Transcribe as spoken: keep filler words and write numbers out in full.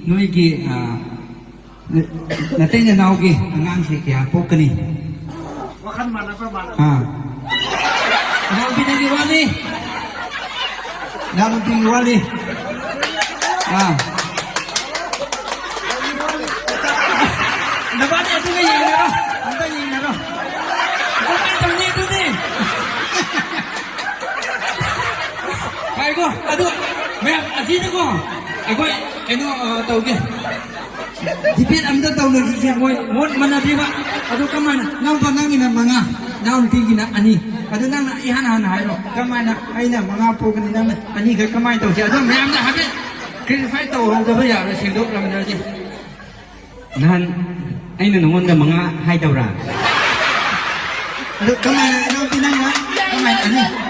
Noi ki, ah, na, na tanya nao ki, ang ang si kiya po kani. Ah. Ano ang pinag-iwali? Ano ang pinag-iwali? Ah. Nabati, ito nga yung naro. Ang tanya yung naro. Ang tanya yung naro. Ay ko, ado, may, asino ko. Ako, ano, ah, tawag yan? Di piyat amda taw na sisiya mo, mo, mana di ba? Ado ka man, nang panangin ang mga, naon tigin na ani. Ado nang na, ihan, han, han, ka man na, ay na, mga po, kanina na, ani ka kamay taw siya. Ado, may amda, habi. Kaya fight taw, ang tabi, ya, sindok, ram na di. Nahan, ay na, nungon ka mga, hay taw ra. Ado, ka man, ano, pinang, ha? Ka man, ani.